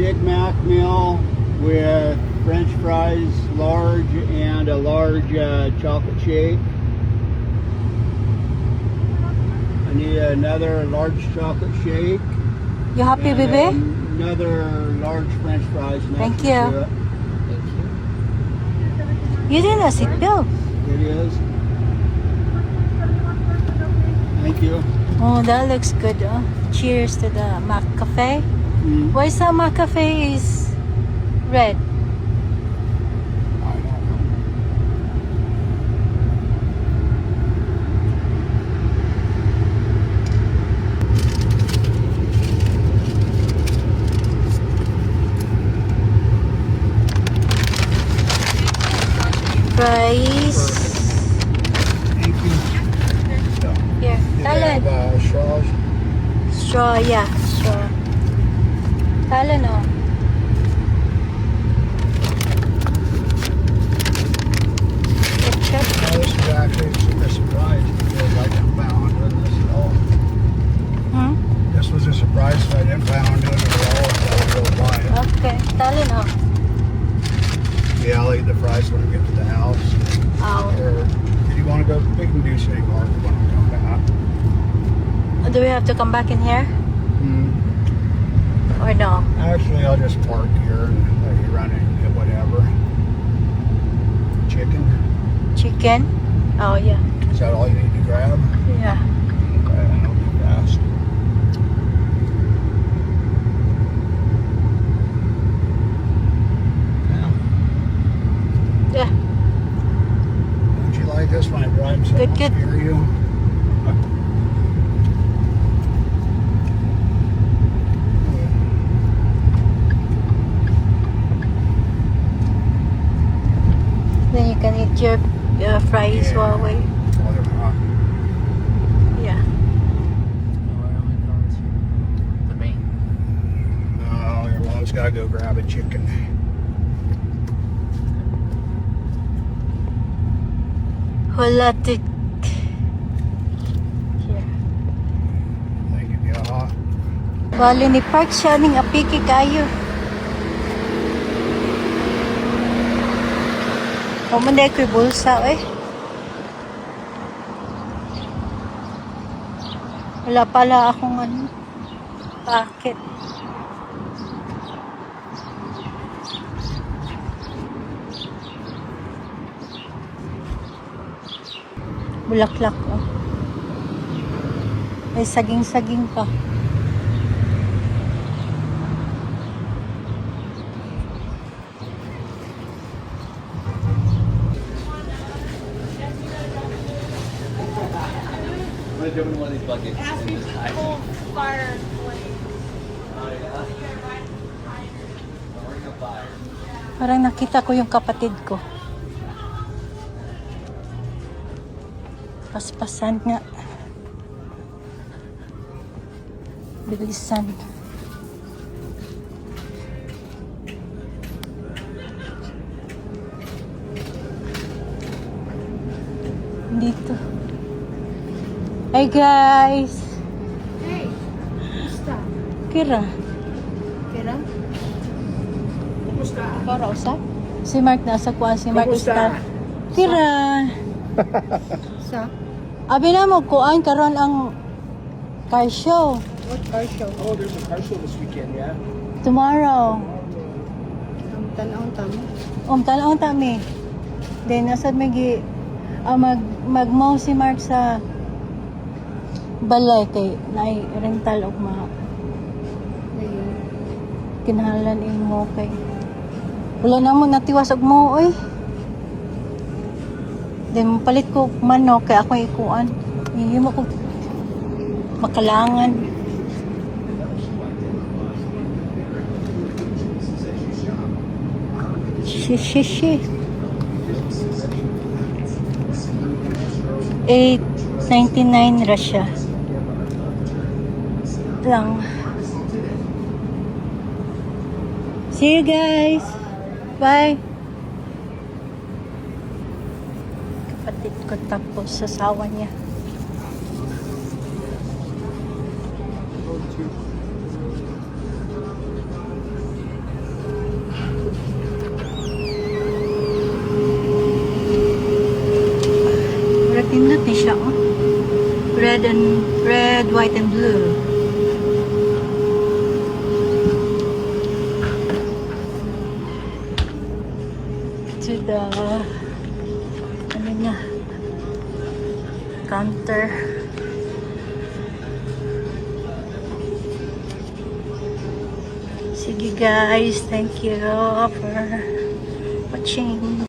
Big Mac meal with French fries, large, and a large chocolate shake. I need another large chocolate shake. You happy, And baby? another large French fries. And that Thank should you. do it. Thank you. You didn't have seatbelt. It is. Thank you. Oh, that looks good. Oh. Cheers to the Mac Cafe. Why is the Mac Cafe is red? I don't know. Fries. Thank you. So, Here, do they Talon. have straws? Straw, yeah, straw. Talon, oh. Ketchup. Well, this is actually a surprise because I didn't plan on doing this at all. This was a surprise, so I didn't plan on doing it at all, so I will buy it. Okay, talon, oh. Yeah, I'll eat the fries when we get to the house. Ow. Or if you want to go, we can do City Market when we come back. Do we have to come back in here or no? Actually, I'll just park here and let you run it and get whatever. Chicken. Chicken? Oh, yeah. Is that all you need to grab? Yeah. Okay, and I'll be fast. Yeah. Yeah. Don't you like this when I drive so I Good, don't good. scare you? Then you can eat your fries Yeah. while wait. While they're hot. Yeah. Why are we going to the bank? No, your mom's gotta go grab a chicken. Hulatik. Here. Thank you, yeah. Bali ni park siya ning apiki kayo. O man ko'y bulsa eh. Wala pala akong ano, packet. Bulaklak oh. May saging-saging pa. I'm gonna jump in one of these buckets and just hide. Fire and flame. Oh yeah. Ring of fire. Parang nakita ko yung kapatid ko. Paspasan nga. Bilisan. Dito. Hi guys! Hey, kumusta? Kira. Kira? Kumusta? Ikaw ra usa? Si Mark nasa kuan si Mark Kumusta? Usta. Kira. Sa? Abi na mo kuan karon ang car show What car show? Oh, there's a car show this weekend, yeah? tomorrow. Ang tanong tamo. Tan-aw ta mi. Then asad may gi mag magmo si Mark sa balay kay naay rental og mga Ayun. kinahanglan imo kay wala na mo natiwas og mo oy. Then palit ko og manok kay ako ikuan. Himo ko makalangan. Shi shi shi. 8.99 ra siya. Lang. See you guys. Bye. Kapatid ko tapos asawa niya. Red and red, white and blue. To the ano na counter. Sige guys, thank you for watching.